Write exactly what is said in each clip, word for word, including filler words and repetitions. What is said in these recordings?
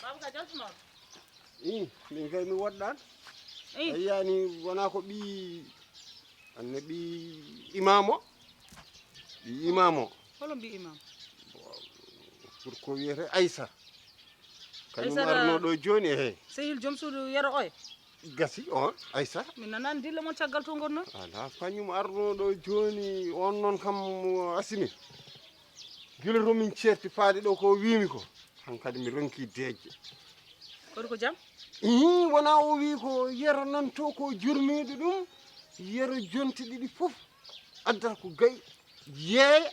Baba ka jaltunoɗo. I, min kay mi woɗɗan. I. A yiyani wona ko ɓi annabi imamo? Ɓi imamo. Holo mbi imam? Pour ko wiyete Aissa. Kañum Aissa arno ɗo joni, he. Sehil joom suudu yero oy. Gasi on, Aissa. Min nanani dille mon caggal to gonno. Ala, kañum arno ɗo joni, on non kam asimi. Gila to min certi faade ɗo ko wimi ko. Hankadi mi ronki deeƴde. Koɗo ko jam? Ii, wona o wi ko yero nan to ko jurmiɗo ɗum, yero jonte ɗiɗi fof adda ko gay yeeya,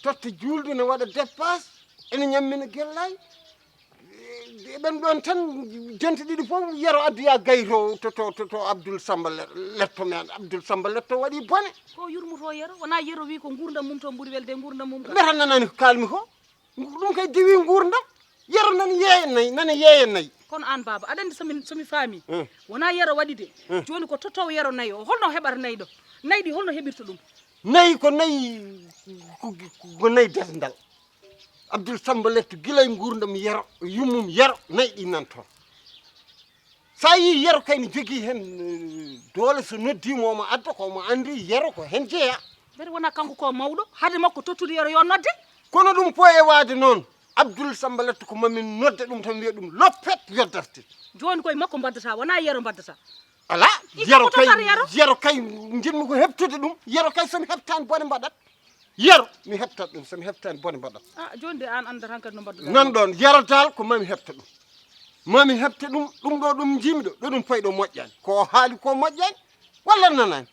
totta julde ne waɗa dépasse, ene ñammina gellay. E ɓen ɗon tan jonte ɗiɗi fof yero addoya gay to, to, to, to, to Abdoul Samba Le-, Letto men. Abdoul Samba Letto waɗi bone. Ko yurmuto yero, wona yero wi ko gurdam mum to ɓuri welde e gurdam mum ka. Mbeta nanani ko kalmi ko? Ɗum kay diwi nguurndam. Yero nani yeeya nayi, nani yeeya nayi. Kono aan baaba, aɗa anndi so mi, so mi faami. Hmm. Wona yero waɗi de. Hmm. Jooni ko tottoowo yero nayi o. Holno o heɓata nayi ɗo? Nayi ɗi holno heɓirta ɗum? Nayi ko nayi, ko, ko, ko nayi desndal. Abdoul Samba Lettu gila e nguurndam yero, yummum yero, nayi ɗi nan toon. Sa yi yero kay ne jogii heen, eh, doole, so noddiima omo adda ko omo anndi yero ko heen jeyaa. Mbete wona kanko ko mawɗo, hade makko tottude yero yo nodde? Kono ɗum poyewaade noon, Abdoul Samba Lettu ko mamin nodda ɗum tan wiya ɗum loppet yo darte. Jooni koye makko mbaddata, wona yero mbaddata. Alaa, i yero kay, yero kay njiɗmi ko heɓtude ɗum, yero kay so mi heɓtaani bone mbaɗat. Yero, mi heɓtat ɗum, so mi heɓtaani bone mbaɗat. Ah, jooni de aan anndat hankadi no mbaɗduɗaa. Nan ɗoon, yero dal ko mami heɓta ɗum. Mami heɓta ɗum, ɗum ɗo ɗum njiimi ɗo, ɗo ɗum fayi ɗo moƴƴaani. Ko o haali ko moƴƴaani, walla nanaani.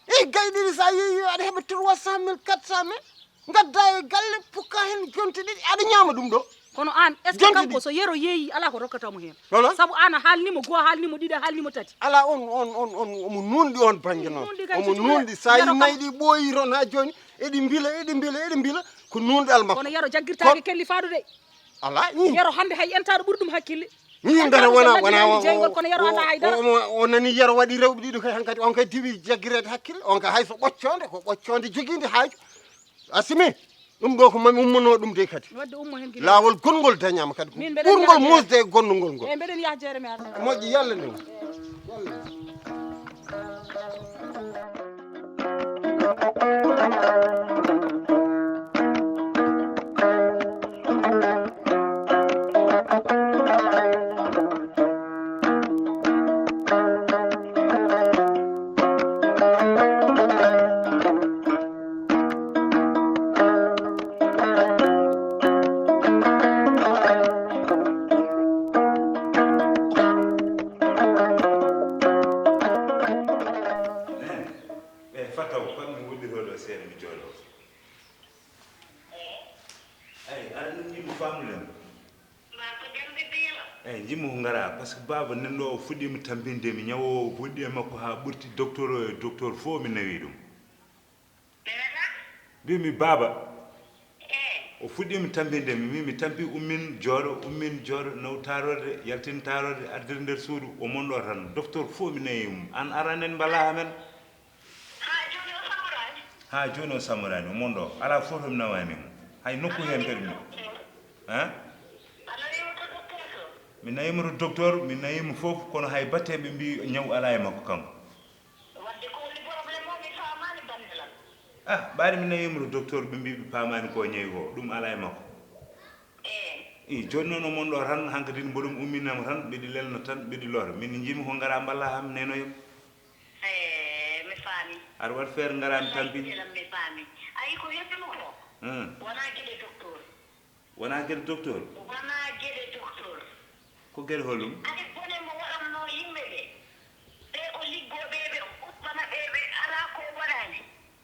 I gay ɗiɗi sa yeeyi aɗa heɓa trois cent mille, quatre cent mille, ngadda e galle, pukka heen jonte ɗiɗi, aɗa ñaama ɗum ɗo. Kono aan, est-ce que kanko so yero yeeyi, alaa ko rokkata mo heen? Sabu aan a haalni mo goo, a haalni mo ɗiɗi, a haalni mo tati. Alaa, on, on, on, on, omo nuunɗi on bannge noon. Omo nuunɗi, sa yi nayi ɗi ɓooyi toon haa jooni, eɗi mbila, eɗi mbila, eɗi mbila, ko nuunɗal makko. Kono yero jaggirtaake kelli faaɗude. Alaa, ii. Yero hannde hay entaaɗo ɓuri ɗum hakkille. Ii, mbete wona, wona o, jeyngol, kono yero anndaa hay dara. O, o, o nani yero waɗi rewɓe ɗiɗo kay hankadi, on kay diwi jaggireede hakkille, on kay hay so ɓoccoonde, ko ɓoccoonde jogiinde haaju. Asimi, ɗum ɗo ko mami ummanoo ɗum de kadi. Wadde ummo heen gila. Laawol gonngol dañaama kadi. Min mbeɗen ɓurngol yaha jeere. Muusde e gonnugol ngol. Eyi, mbeɗen yaha jeere mi arta. Moƴƴi, yalla newo. Yalla. Eyi, fattaw, fat mi wullitoo ɗo seeɗa, mi jooɗoo. Eyi, aɗa nanndi mo faamuɗen? Eyi, njimmi ko ngaraa, par ce que baaba nan ɗo o fuɗɗiima tampinde mi, ñawoowo o fuɗɗii e makko haa ɓurti, docteur o e docteur fof mi nawii ɗum. Mbimi, baaba, O fuɗɗiima tampinde mi, mi, mi tampi, ummin jooɗo, ummin jooɗo, naw taarorde, yaltin taarorde, addiri nder suudu, o mon ɗo tan. Docteur fof mi nayi mum. Aan aran en mballa amen. Haa jooni o samoraani? Haa jooni o samoraani, o mon ɗo. Alaa fof to mi nawaani mo. Hay nokku heen kadi mi. Haa? Mi nayiima to docteur, mi nayiima fof, kono hay batte ɓe mbi ñaw alaa e makko kanko. Wadde ko woni problème o, mi faamaani banndilam. Ah, ɓaade mi nawiima to docteur, ɓe mbi ɓe paamaani ko ñawi ko, ɗum alaa e makko. Eh. I, jooni noon o mon ɗo tan, hankadin mboɗo mi umminama tan, mbiɗi lelna tan, mbiɗi lora. Min njiimi ko ngara mballa am, nenoyam. Eh, mi faami. Aɗa waɗi feere ngara mi tampi. Wallaay, mi faami. Ayi ko yettuno ko? Hmm. Wonaa geɗe docteur. Wonaa geɗe docteur? Wonaa geɗe docteur. Ko geɗe holɗum? Ade bone mo waɗannoo yimɓe ɓe. Ɓe o liggoo ɓe, ɓe o ubbana ɓe, ɓe alaa ko o waɗaani.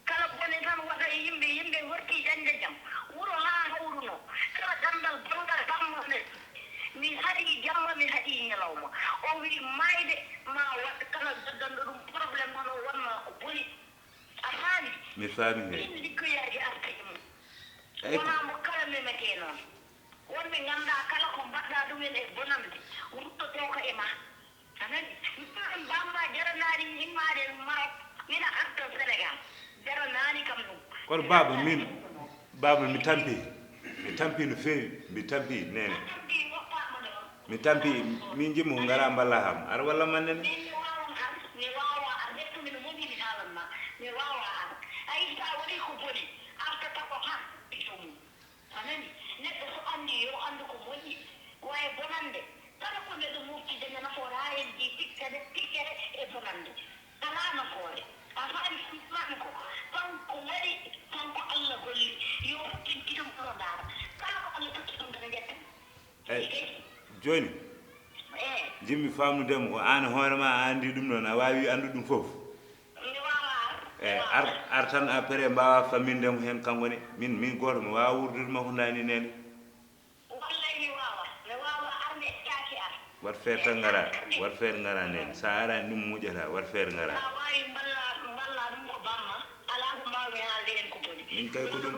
Kala bone tan waɗa e yimɓe, yimɓe hortii dañde jam. Wuro haa hawruno. Kala ganndal bonngal bammo nde. Mi haɗii jamma, mi haɗii ñalawma. O wii maayde ma waɗ kala gaddanɗo ɗum problème tan o wonma ko boni. A faami? Mi faami kay. Ɗiin liggeyaaji arta e mum. Eey ko. Wonaa mo kala memetee noon. Won ɓe nganndaa kala ko mbaɗɗaa ɗumen e bonannde, ruttotoo ko e maa. A nanii? Min bamma jaranaani immaade Maroc, mina arta Sénégal. Jaranaani kam ɗum. Kono baaba, min, baaba, mi tampi. Mi tampi no feewi. Mi tampi, neene. A tampi, woppaama ɗoon. Mi tampi, min jimmo ngara mballa am. Aɗa walla man nene? Min mi waawan ar, mi waawaa ar, hettu min moƴƴi mi haalan ma. Mi waawaa ar. A yii, so a waɗii ko boni, artata ko haa e joomum. A nanii? Neɗɗo so anndii, yo anndu ko moƴƴi, ko e bonannde. Kala ko neɗɗo mofti daña nafoore, haa heddii tikkere, tikkere e bonannde. Alaa nafoore. A faami? Ɗum ko kanko waɗi, kanko Alla golli. Yo ruttin gidum ɗo ndaara. Kala ko Alla totti ɗum, dana ƴetta. Eey, jooni, eh, njiɗmi faamnude mo, ko aan e hoore ma a anndi ɗum ɗoon, a waawi anndu ɗum fof? Mi waawaa ar. Eey, ar, ar tan après mbaawa famminde mo heen kanko ne. Min, min gooto mi waawaa wuurdude makko ndaani neene. Wallay mi waawaa. Mi waawaa ar, mi ƴettaaki ar. Waɗ feere tan ngara, waɗ feere ngara neene. So a araani ɗum moƴƴataa, waɗ feere ngara. Sa waawi mballa, mballa ɗum ko bamma. Alaa ko mbaawmi haalde heen ko boni. Min kay ko ɗum,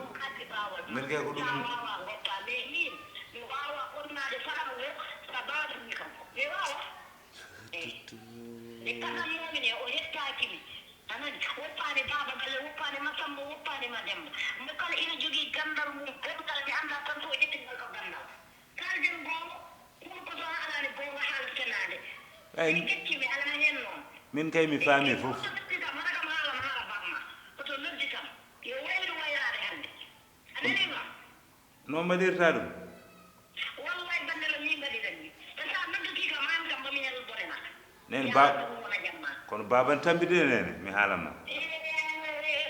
min kay ko ɗum. Sa waawaa ngoppa, mais min, mi waawaa ɓonnaade faram o, sa baasumi kam. Mi waawaa. Eey. Nde kaɗannoomi ne, o hettaaki mi. A nanii? Woppaani Baaba Galle, woppaani Masamba, woppaani Mademba. Mo kala ina jogii ganndal mum, ganndal mi anndaa tan so o ƴetti ngal ɗo ganndal. Kaalden goonga, kono ko so haalaani goonga, haala fenaande. Eey. Mi ƴetti, mi alaa heen noon. Min kay mi faami fof. Hoto noddi kam, hara kam haala ma, haala bamma. Hoto noddi kam. Yo wayru wayraade hannde. A nanii ma? No mbaɗirta ɗum? Wallay, bannde no min mbaɗiran ni. E so a noddatii kam, aan kam, mbo mi hel bone ma. Neen ba-, kono baaba ne tampi de, nene, mi haalan ma. E, e, e,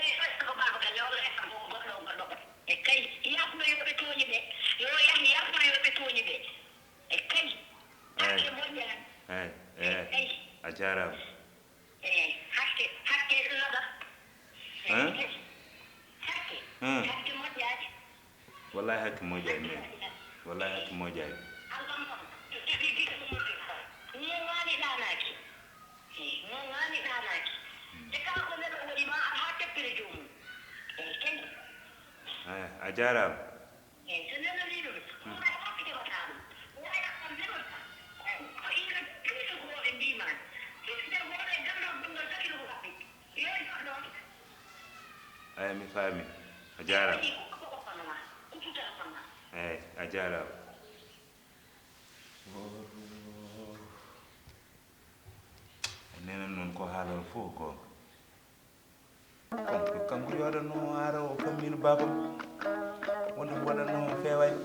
e, ko Baaba Galle, walla e kam, ko goɗɗo, goɗɗo, goɗɗo. E kay, yaafno yo ɓe tooñi ɓe. Yo yah, yaafno yo ɓe tooñi ɓe. E kay. Eey. Hakke moƴƴaani. Eey, eey. Eey. A jaaraama. Eey, hakke, hakke laɓat. Hein? Hakke, hein? Hakke moƴƴaani. Wallahi hakke moƴƴaani, nene. Wallahi hakke moƴƴaani. Ŋooŋaani ɗaanaaki. Eey, ŋooŋaani ɗaanaaki. Te kala ko neɗɗo waɗi ma, a haa teppere joomum. Eey, kay. Eey, a jaaraama. Eey, so neɗɗo nii ɗum, hmm, wona e makko jaɓataa ɗum. Wona e makko neɗɗo, ko ina ɗum sukooɓe mbii maa. So ina wona e ganndal gonngal taki ɗum waɗde. Yo e goɗɗo. Eey, mi faami. A jaaraama. Ko ko fanama, ko tuta fanama. Eey, a jaaraama. Nenen noon ko haalal fof goonga. Kanko, kanko yo aɗa no ara o fammino baabam. Wonde mo waɗatno feewaani.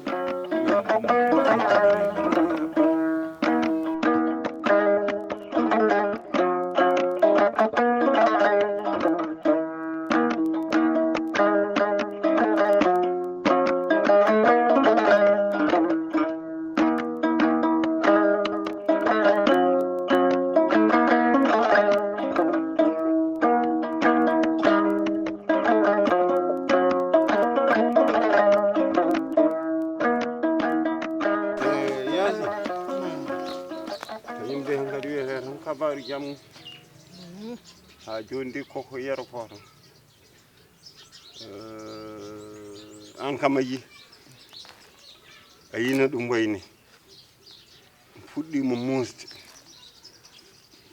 Eh, Yaasin. Ko yimɓe hankadi wiyata tan kabaaru jam. Haa jooni de koko yero ko tan. Eh, aan kam a yii. A yii no ɗum wayi ni. Ɗum fuɗɗiima muusde.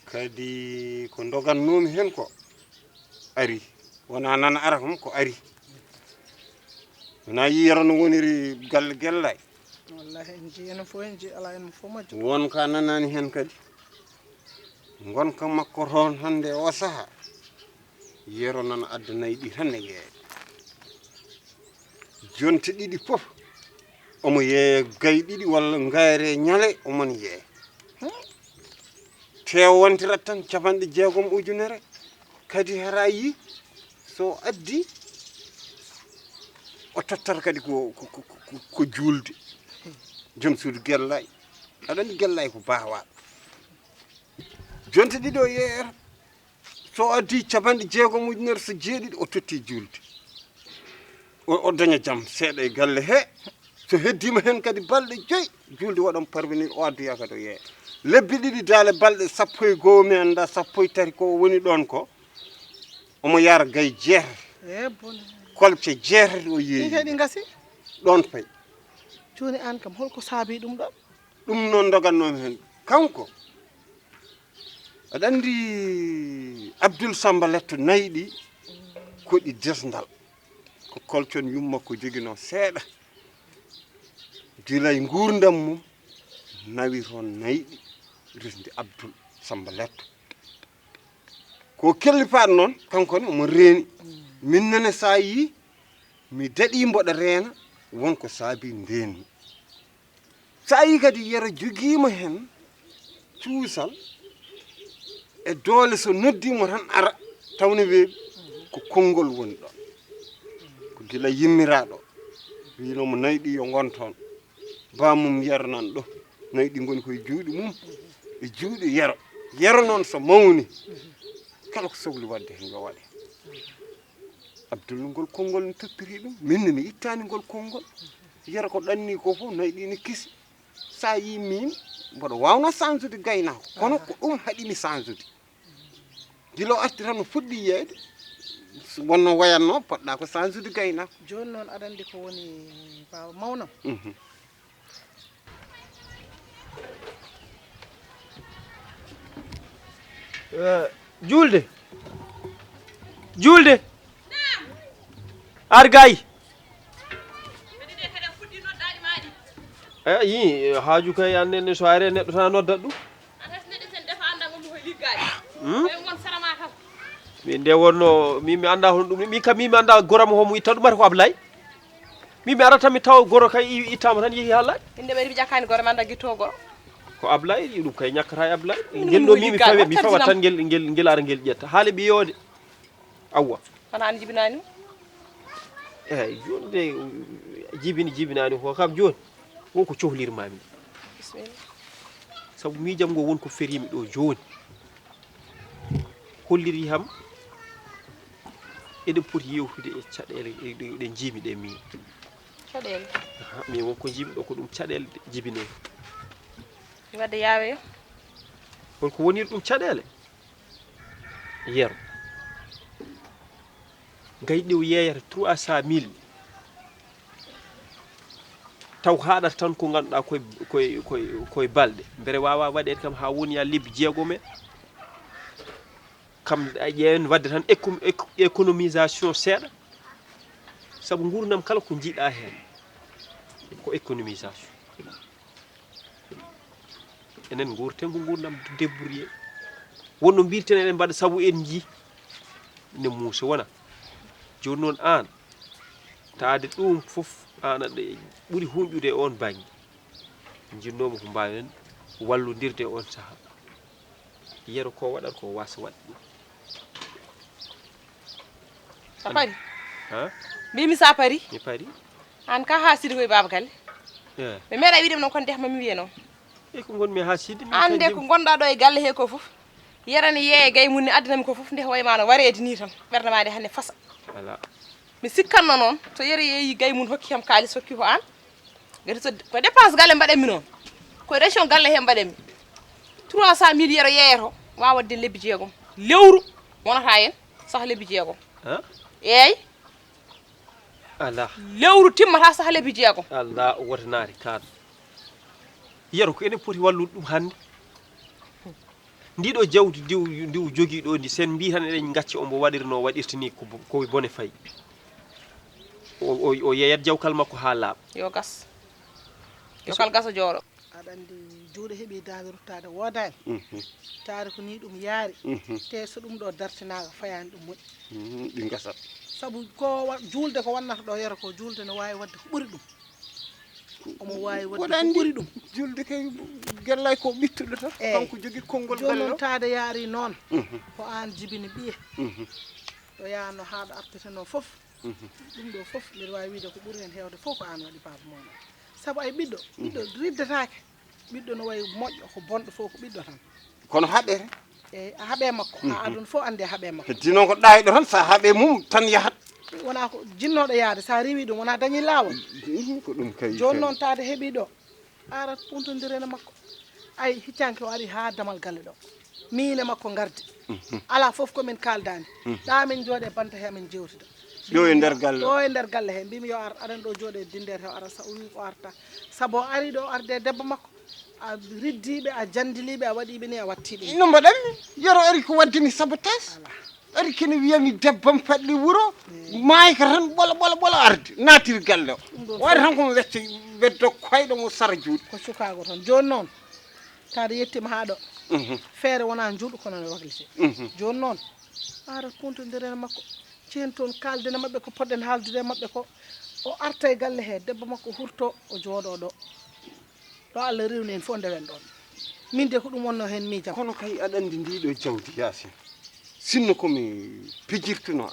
Kadi ko ndogannoomi heen ko ari. Wonaa nana ara kam ko ari. Wonaa yii Yero no woniri galle Gellaay. Wallahi en njii enen fof en njii alaa en fof majjo. Won ka nanaani heen kadi. Ngonka makko toon hannde o sahaa. Yero nana adda nayi ɗi tan ne yeeya. Jonte ɗiɗi fof omo yeeya gay ɗiɗi walla ngayre ñale omon yeeya. Teew wontirat tan capanɗe jeegom ujunere. Kadi hara yii so addi o tottat kadi ko, ko, ko, ko, ko juulde. Joom suudu Gellaay. Aɗa anndi Gellaay ko baawaaɗo. Jonte ɗiɗi o yeeyata. So addi capanɗe jeegom ujunere so jeeɗiɗi o totti juulde. O, o daña jam seeɗa e galle he. So heddiima heen kadi balɗe joyi, juulde waɗan parvenir o addoya kadi o yeeya. Lebbi ɗiɗi daale balɗe sappo e goo mi annda sappo e tati ko woni ɗoon ko. Omo yara gay jeer. E bone. Kolce jeer o yeeyi. Ɗi kay ɗi ngasi. Ɗoon pay. Jooni aan kam holko saabii ɗum ɗoon? Ɗum noon ndogannoomi heen. Kanko, aɗa anndi Abdul Samba Letto nayi ɗi ko ɗi desndal. Ko kolcon yumma ko joginoo seeɗa. Gila e nguurndam mum nawi toon nayi ɗi resndi Abdul Samba Letto. Ko kellifaat noon, kanko ne omo reeni. Min nene so a yii, mi daɗii mboɗo reena, won ko saabii ndeenmi. So a yii kadi Yero jogiima heen cuusal e doole, so noddiima tan ara, taw ne weeɓi, ko konngol woni ɗoon. Ko gila yimmiraaɗo, wiynoo mo nayi ɗi yo ngon toon. Baamum Yero nan ɗo, nayi ɗi ngoni koye juuɗe mum, e juuɗe Yero. Yero noon so mawni, kala ko sokli waɗde heen yo waɗe. Abdul ngol konngol ne toppiti ɗum, min ne mi ittaani ngol konngol. Yero ko ɗanni ko fof, nayi ɗi ne kesi. So a yii min, mboɗo waawnoo sansude gaynaako, kono ko ɗum haɗi mi sansude. Gila o arti tan o fuɗɗi yeeyde, wonno wayatno, poɗɗa ko sansude gaynaako. Jooni noon aɗa anndi ko woni baaba mawnam? Mhm. Eh, juulde. Juulde. Ar gay. Eh, yi, haaju kay an nenne so are neɗɗo tan a noddat ɗum. Hmm? Min nde wonno, min mi annda hono ɗum, min kam min mi annda goram homo itta ɗum, mata ko Ablaye. Min mi ara tan mi tawa goro kay i-, ittama tan yeehi ha laaɓi. Min de ɓeydi mi ƴakkani goro, mi annda gitto goro. Ko Ablaye, ɗum kay ñakkata e Ablaye. Min ngel ɗo min mi fawe, mi fawa tan ngel, ngel, ngel ara ngel ƴetta. Haale ɓiyoode. Awwa. Kono an jibinani mo? Eyyi, joni de, jibini, jibinani ko kam joni. Won ko cohlirmami. Bisimilla. Sabu miijam ngo won ko ferimi ɗo joni. Holliri ham eɗen poti yewtude e caɗeele ɗe, ɗe, ɗe jiimi ɗe min. Caɗeele? Aha, min won ko jiimi ɗo ko ɗum caɗeele jibine. Wadde yaawe yo. Holko woniri ɗum caɗeele? Yero. Gayɗi o yeeyata trois cent mille. Taw haaɗata tan ko ngannduɗaa koye, koye, koye, koye balɗe. Mbere waawa waɗeede kam haa woni yaa lebbi jeegom en. Kam a ƴeewen waɗde tan éco-, éco-, économisation seeɗa. Sabu nguurndam kala ko njiɗaa heen ko économisation. Enen nguurten ko nguurndam débrouillé. Wonno mbirten eɗen mbaɗa sabu en njii ne muusa wona. Jooni noon aan, taade ɗum fof aan aɗa ɓuri hunƴude e oon bannge. Njinnoomo ko mbaawen wallondirde e oon sahaa. Yero ko waɗata ko waasa waɗde ɗum. A pari? Ha? Mbimi sa pari? Mi pari. An ka haasidi koye baaba galle. Eh. Mi meeɗa wiide mi noon kono dehma mi wiye noon. E ko ngonmi haasidi mi. An de ko ngonɗa ɗo e galle he ko fof. Yero ne yeeye gay mum ne addana mi ko fof nde hoyma no wareede ni tan. Ɓernde ma nde hannde fasa. Voilà. Mi sikkanno noon so Yero yeeyi gay mum hokki kam kaalis hokki ko an. Gati so ko dépense galle mbaɗen mi noon. Ko région galle he mbaɗen mi. Trois cent mille Yero yeeyato wawa wadde lebbi jeegom. Lewru wonata hen sah lebbi jeegom. Hein? Eey. Alaa. Lewru timmata saha lebbi jeegom. Alaa, wota naati kaat. Yero ko enen poti wallude ɗum hannde. Ndiɗo jawdi ndi o- ndi o jogii ɗo ndi, sen mbi tan eɗen ngacca, omo waɗirno waɗirta ni ko bo- ko bone fayi. O o- o yeeyat jawkal makko haa laaɓa. Yo gas. Yo kal gas o jooɗo. Aɗa anndi juuɗe heɓi daande ruttaade woodaani. Taari ko nii ɗum yaari. Te so ɗum ɗo dartinaaka fayaani ɗum moƴƴi. Ɗi ngasat. Sabu ko wa- juulde ko wonnata ɗo yero ko juulde no waawi waɗde ko ɓuri ɗum. Omo waawi waɗde ko ɓuri ɗum. Julde kay gellay ko ɓittuɗo tan. Eey. Kanko jogii konngol jooni galle noon o. Taade yaari noon ko aan jibini ɓiye. Ɗo yaanno haa ɗo arteteno fof. Ɗum ɗo fof mbiɗa waawi wiyde ko ɓuri heen heewde fof ko aan waɗi baaba mon o. Sabu ay ɓiɗɗo, ɓiɗɗo riddataake. Ɓiɗɗo no wayi moƴƴo ko bonɗo fof ko ɓiɗɗo tan. Kono haɓe tan. Eey a haɓe makko haa aduna fof anndi a haɓe makko. Heddi noon ko ɗaayɗo tan so a haɓe mum tan yahat. Wonaa ko jinnooɗo yahde so a riiwii ɗum wonaa dañii laawol. Ko ɗum kay. Jooni noon taade heɓii ɗo a arat puntondirene makko. Ay hiccanke o ari haa damal galle ɗo. Miin e makko ngardi. Alaa fof ko min kaaldaani. Ɗa min njooɗe banta he amin njeewtida. Ɗo e nder galle ɗo e nder galle he mbimi yo ar aɗan ɗo jooɗe dindeer he o ara sa o wi o arta. Sabu o ari ɗo arde e debbo makko. A riddiiɓe a janndiliiɓe a waɗiiɓe ni a wattiiɓe ni. No mbaɗanmi yero ari ko waddemi sabotage. Ari kene wiyami debbam faɗɗi wuro. Maayka tan ɓola ɓola ɓola arde naatiri galle o. O ari tan komo wecca weddo koyɗo mo sara juuɗe. Ko sukaago tan jooni noon. Taade yettiima haa ɗo. Feere wonaa njuuɗu kono no wakliti. Jooni noon ara puntondiren e makko. Cehen toon kaalden e maɓɓe ko potɗen haaldude e maɓɓe ko. O arta e galle hee debbo makko hurtoo o jooɗoo ɗo. Ɗo Allah rewni en fof ndewen ɗoon. Min de ko ɗum wonnoo heen miijam. Kono kay aɗa anndi ndii ɗoo jawdi Yaasin. Sinno ko mi pijirtunoo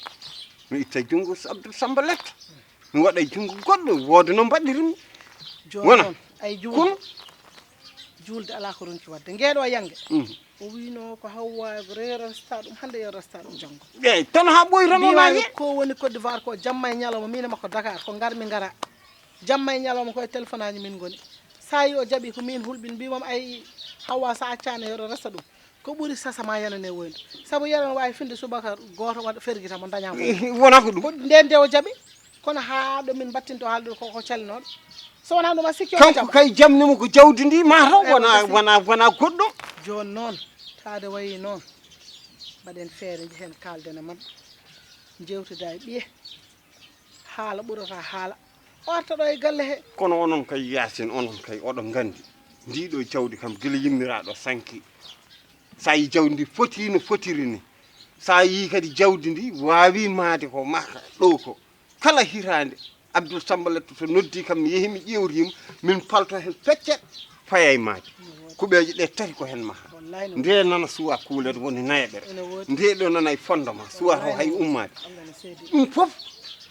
mi itta junngo Abdul Sammba Letta. Mi waɗa e junngo goɗɗo wooda no mbaɗirmi. Jooni noon ay juulde. Juulde alaa ko ronki waɗde. Ngeeɗoo yannge. O wiino ko Hawwa resta ɗum hannde yo resta ɗum janngo. Eeyi tan haa ɓooyta noon. Mbiimaami ko woni Côte d'Ivoire ko jamma e ñalawma miin e makko Dakar ko ngar mi ngara. Jamma e ñalawma ko e telefonaaji min ngoni. So a yii o jaɓii ko miin hulɓini mbiimaami ay Hawwa so a accaani yo ɗo resta ɗum. Ko ɓuri sasa ma yanane woyndu. Sabu yero no waawi finde subaka gooto waɗa fergita mo dañaa ko. Wonaa ko ɗum. Ko ndeen de o jaɓi. Kono haa ɗo min mbattinto haaldude ko ko callinooɗo. So wonaa ɗum a sikki o jaɓa. Kanko kay jamni mo ko jawdi ndi mataw wona wona wona goɗɗo. Jooni noon taade wayi noon mbaɗen feere njehen kaalden e maɓɓe. Njewtida e ɓiye. Haala ɓurata haala. O arta ɗo e galle he. Kono onon kay Yaasin onon kay oɗo nganndi ndii ɗoo jawdi kam gila yimmiraaɗo sanki. So a yii jawdi ndi fotii no fotiri ni. So a yii kadi jawdi ndi waawii maade ko maka ɗoo ko. Kala hitaande Abdul Sammba Letto so noddii kam mi yehii mi ƴeewtii mo min paltoo heen peccet. Faya e maaje. Kuɓeeje ɗe tati ko heen mahaa. Nde nana suwa kuulet woni nayaɓere. Nde ɗo nana e fondement suwa to hay ummaade. Ɗum fof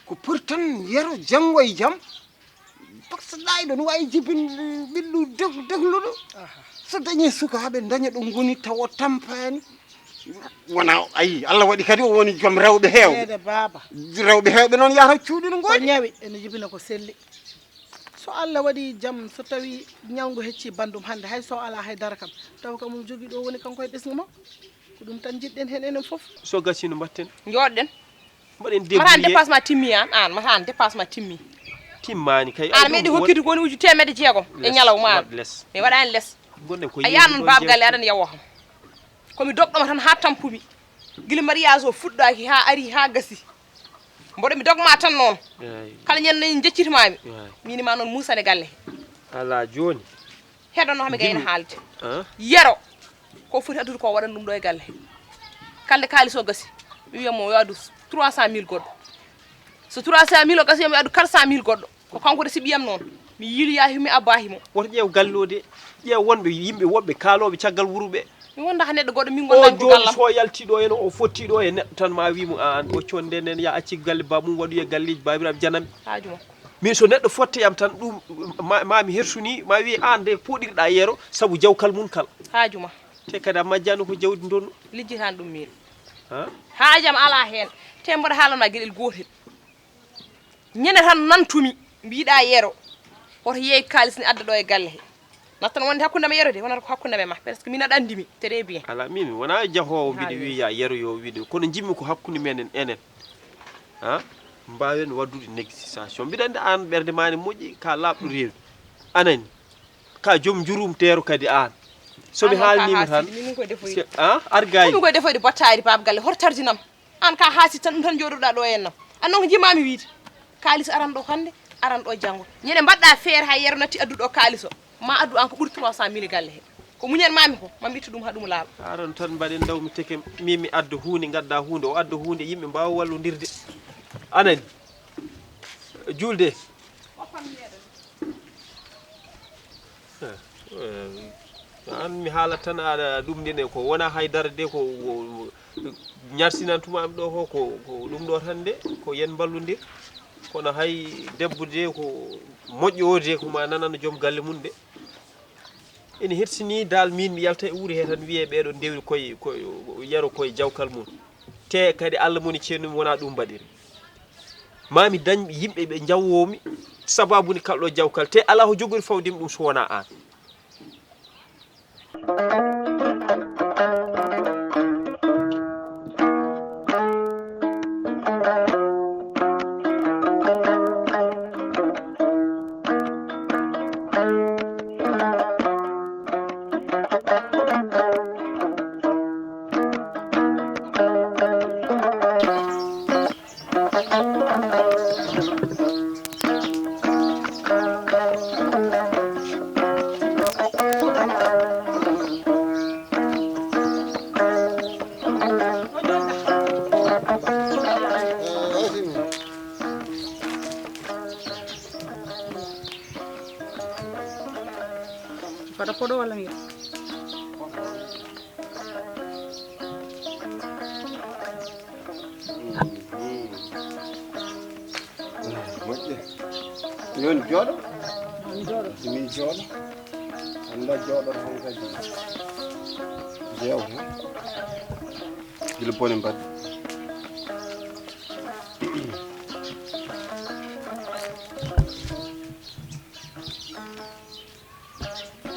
ko pour tan yero janngo e jam. Parce que ɗayɗo no wawi jibinde ɓiɗɗo degluɗo. So dañi sukaaɓe daña ɗo ngoni tawa tampani. Wona ayi Allah waɗi kadi o woni joom rewɓe heewɓe. Rewɓe heewɓe noon yahata cuuɗi no ngoɗi. Ñawi ene jibina ko selli. So Allah waɗii jam, so tawii ñawngu heccii banndum hannde, hay so o alaa hay dara kam, tawa kam omo jogii ɗo woni kanko e ɓesngu makko. Ko ɗum tan njiɗ-ɗen heen enen fof. So gasii no mbaɗten. Njooɗ-ɗen. Mbaɗen débrouillé. Mata aan dépasse ma timmii aan, aan mata aan dépasse ma timmii. Timmaani kay. Aan meeɗi hokkitde ko woni uju teemedde jeegom e ñalawma aan. Mi waɗaani les. Gonɗen ko yeeyi. A yiyaani noon baaba galle aɗa yawoo kam. Ko mi dogɗo ma tan haa tampumi. Gila mariage o fuɗɗaaki haa ari haa gasi. Mboɗo mi dogma tan noon. Kala ñande njeccitmaami. Miin ma noon muusane galle he. Alaa jooni. Heɗono hami gayna haalde. Yero ko foti addude ko waɗan ɗum ɗo e galle he. Kalde kaalis o gasi mi wiya mo yo addu trois cent mille goɗɗo. So trois cent mille o gasi yo mi addu quatre cent mille goɗɗo. Ko kanko de siɓiyam noon. Mi yiiloyaki mi abbaki mo. Woto ƴeew galle o de. Ƴeew wonɓe yimɓe woɓɓe kaalooɓe caggal wuro ɓe. Mi wondaka neɗɗo goɗɗo min o gonda ko jooni gallam. So yalti ɗo ene o fotti ɗo e neɗɗo tan ma wimo a an o conde nden ya acci galle ba mum waɗoya galleji babiraɓe janami. Haaju makko. Min so neɗɗo fotte yam tan ɗum ma- mami hersuni ma wiye an de poɗirɗa yeero saabu jawkal mum kal. Haaju ma. Te kadi a majjano ko jawdi donno. Lijjitani ɗum min. Ha? Haajam ala hen. Te mboɗo haalanma gueɗel gotel. Ñande tan nantumi mbiɗa yeero hoto yeey kalis ne adda ɗo e galle he. Nattan wonde hakkunde am e yeero de wonata ko hakkunde am e ma presque min aɗa anndi mi très bien. Ala min wona jahoowo mbiɗa wiya yeero yo wiɗo kono jimmi ko hakkunde men en enen. Ha? Mbaawen waɗdude négociation. Mbiɗa anndi aan ɓernde maa ne moƴƴi, ka laaɓɗo reedu. Anani, ka joom njurum teero kadi aan. So mi haalniima tan, ar gay. Ɗum koye defoyde bottaari, Pape Galle, hoto tarjinam. Aan ka haasi tan, ɗum tan jooɗoɗaa ɗo e nam. Aan noon ko njimaami wiide. Kaalis aran ɗo hannde, aran ɗo janngo. Ñande mbaɗɗa feere hay yero natti adduɗo kaalis o. Ma addu aan ko ɓuri trois cent mille galle he. Ko muñan maami ko, ma mi ittu ɗum haa ɗum laaɓa. Aran tan mbaɗen ndaw mi teke, min mi adda huunde, ngadda huunde, o adda huunde, yimɓe mbaawa wallondirde. Anani, juulde. Eh, eh, aan mi haala tan aɗa ɗum ndene ko wona haydara de ko, ko, ko ñarsinantuma am ɗo ko, ko, ko ɗum ɗo tan de, ko yen mballondir. Kono hay debbo de ko moƴƴo o de ko ma nanano joom galle mum de. Ene hersini dal min mi yalta e wuuri he tan wiye ɓeɗo ndewri koye, koye, yero koye jawkal mum. Te kadi Allah moni ceennumi wona ɗum mbaɗiri. Ma mi dañ yimɓe ɓe njawwomi sababu ni kalɗo jawkal. Te ala ko jogori fawdimi ɗum so wona aan. Fada poɗo walla mi. Moƴƴe. Yon jooɗo. Min jooɗo. Annda jooɗo tan kadi. Jeew. Gila bone mbaɗi.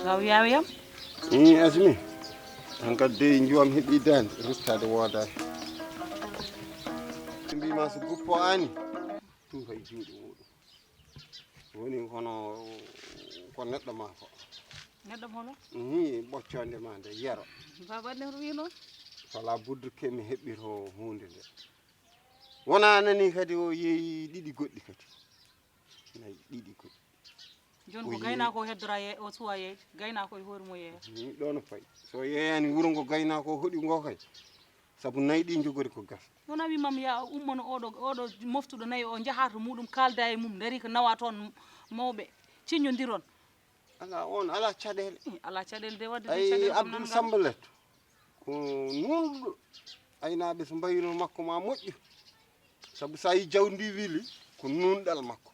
Law yaawiyam. Ii, Asmi. An kadi dey njuwam heɓi daande, ruttaade woodaani. Mbima so guppo ani, ɗum kay juuɗe muɗum. Woni kono ko neɗɗo ma ko. Neɗɗo hono? Ii, ɓoccoonde ma nde yero. Baba ɗen wino. Fala buddu ke mi heɓɓito huunde nde. Wona nani kadi o yeeyi ɗiɗi goɗɗi kadi. Nayi ɗiɗi goɗɗi. Jooni ko gaynaako o heddora ye-, o suwa yeeyde, gaynaako e hoore mum yeeya. Ni ɗo no fayi. So yeeyani wuro ngo gaynaako o hoɗi ngo kay. Sabu nayi ɗi njogori ko gasa. Wona wimam ya ummano oɗo, oɗo moftuɗo nayi o njaha to muɗum, kaalda e mum, dari ko nawa toon mawɓe, ciññondiron. Ala on, ala caɗeele. Ih, ala caɗeele de wadde de. Ay, caɗeele kam Abdoul nan Samba Letto. Ko nuunɗo aynaaɓe so mbayino makko ma moƴƴu. Sabu so a yi jawdi ndi wili, ko nuunɗal makko.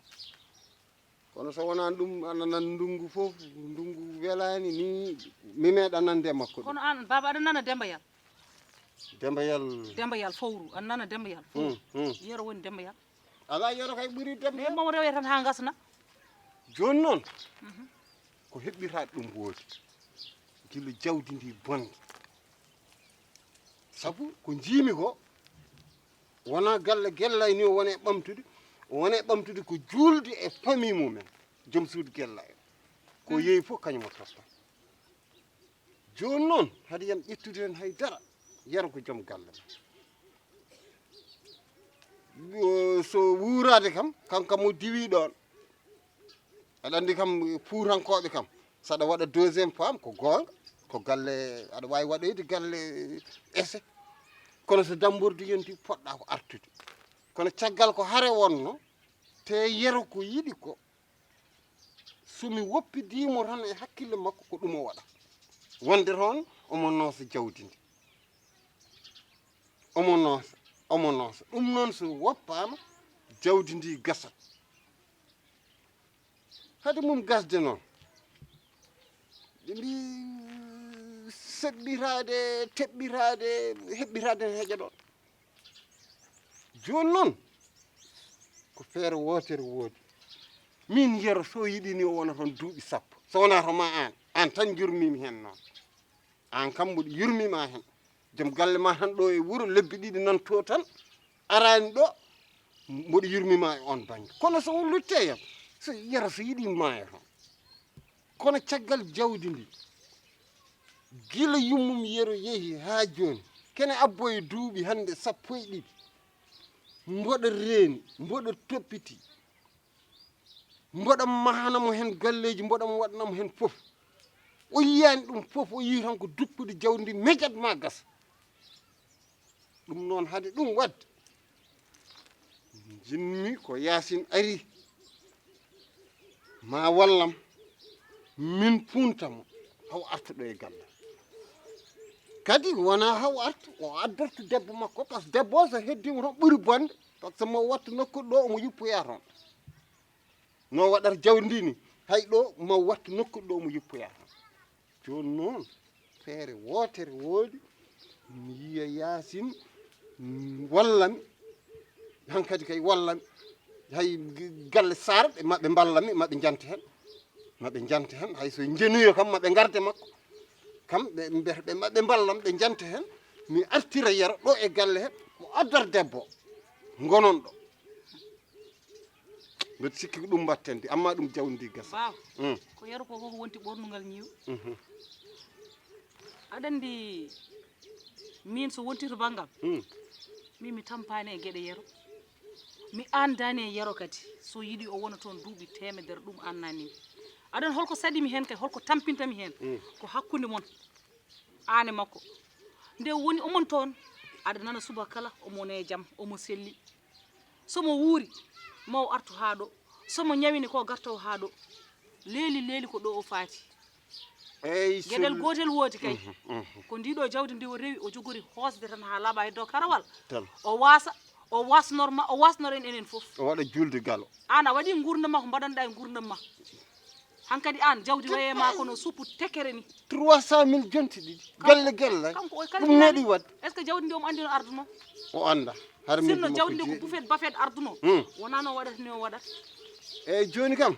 Kono so wonaa ɗum, a nanat ndungu fof, ndungu welaani ni, mi meeɗa nande e makko ɗum. Kono aan, Baaba, aɗa nana Demba Yal? Demba Yal. Demba Yal fowru, aɗa nana Demba Yal fowru? Mm, mm. Yero woni Demba Yal? Alaa yero kay ɓuri Demba Yal. Mamo rewe tan haa ngasna. Jooni noon, mhm, ko heɓɓiraa ɗum woodi. Gila jawdi ndi bonde. Sabu ko njiimi ko, wonaa galle Gellay ni o woni e ɓamtude, o woni e ɓamtude ko juulde e famille mumen, joom suudu Gellay o. Ko, mm, yeeyi fof kañum o totta. Jooni noon, hade yam ƴettude heen hay dara, yero ko joom galle ma. Yo, so wuuraade kam, kanko kam o diwii ɗoon. Aɗa anndi kam, fuutankooɓe kam, so aɗa waɗa deuxième femme, ko goonga, ko galle, aɗa waawi waɗoyde galle ese. Kono so dammbordi yonti, poɗɗa ko artude. Kono caggal ko hare wonno, te yero ko yiɗi ko, so mi woppidii mo tan e hakkille makko, ko ɗum o waɗa. Wonde toon, omo noosa jawdi ndi. Omo noosa, omo noosa. Ɗum noon so woppaama, jawdi ndi gasat. Hade mum gasde noon, ɓe mbii seɓɓitaade, teɓɓitaade, heɓɓitaade ne heƴa ɗoon. Jooni noon, ko feere wootere woodi. Miin yero so yiɗi ni o wona toon duuɓi sappo. So wonaa to ma aan, aan tan njurmiimi heen noon. Aan kam mboɗo yurmiima heen. Joom galle ma tan ɗo e wuro lebbi ɗiɗi nan to tan. Araani ɗo. Mboɗo yurmi ma e on bannge. Kono so on lutte yam, so Yero so yiɗi maayo toon. Kono caggal jawdi ndi, gila yummum Yero yehi haa jooni, kene abbo e duuɓi hannde sappo e ɗiɗi. Mboɗo reeni, mboɗo toppiti, mboɗo mahana mo heen galleeji, mboɗo mo waɗana mo heen fof. O yiyaani ɗum fof, o yii tan ko duppude jawdi ndi mejat ma gasa. Ɗum noon, hade ɗum waɗde, njiɗmi ko Yaasin ari, ma wallam, min puunta mo, haw arta ɗo e galle. Kadi wonaa haw arta, o addarta debbo makko, par ce que debbo o so heddii mo toon ɓuri bonde, par ce que mo watta nokku ɗo omo yippoya toon. No waɗata jawdi ndi ni, hay ɗo mo watta nokku ɗo mo yippoya toon. Jooni noon, feere wootere woodi, mi yiya Yaasin, mm, walla mi, hankadi kay walla mi, hay g-, galle Saar ɓe, maɓe mballa mi, maɓe njanta heen, maɓe njanta heen, hay so njenuyo kam, maɓe ngarde makko, kam ɓe, ɓe, ɓe, maɓe mballa mi, ɓe njanta heen, mi artira Yero ɗo e galle heen, o addor debbo, ngonon ɗo. Mbeɗa sikki ko ɗum mbatten de, amma ɗum jawdi ndi gasa. Baaw, mm, ko Yero ko, koko wonti ɓornungal ñiiw. Mhm. Aɗa anndi, min so wonti to banngam, mm, min mi tampaani e geɗe Yero. Mi anndaani e Yero kadi. So yiɗi o wona toon duuɓi teemedere, ɗum annani mi. Aɗa anndi holko saɗi mi heen kay, holko tampinta mi heen? Mm. Ko hakkunde mon. Aan e makko. Nde woni omon toon, aɗa nana suba kala, omo ne jam, omo selli. So mo wuuri, ma o artu haa ɗo. So mo ñawini ko garta o haa ɗo. Leeli, leeli ko ɗo o faati. Eyyi, geɗel so gootel woodi kay. Mhm, mhm. Ko ndi ɗo jawdi ndi o rewi, o jogori hoosde tan haa laaɓa heddo karawal. Tan. O waasa, o wasnorma, o wasnor en enen fof. O waɗa julde galo. Aan a waɗi nguurndam ma ko mbaɗanɗa e nguurndam ma. Hankadi aan, jawdi waye ma kono suppu tekere ni. Trois cent mille jonte ɗiɗi. Kanko, galle, galle. Kanko o kadi ɗum neeɗi waɗde. Est-ce que jawdi ndi omo anndi no arduno? O annda. Hara sinno jawdi ndi ko bufet bafet arduno. Hmm. Wonaa no waɗata ni o waɗata. Eyyi, jooni kam,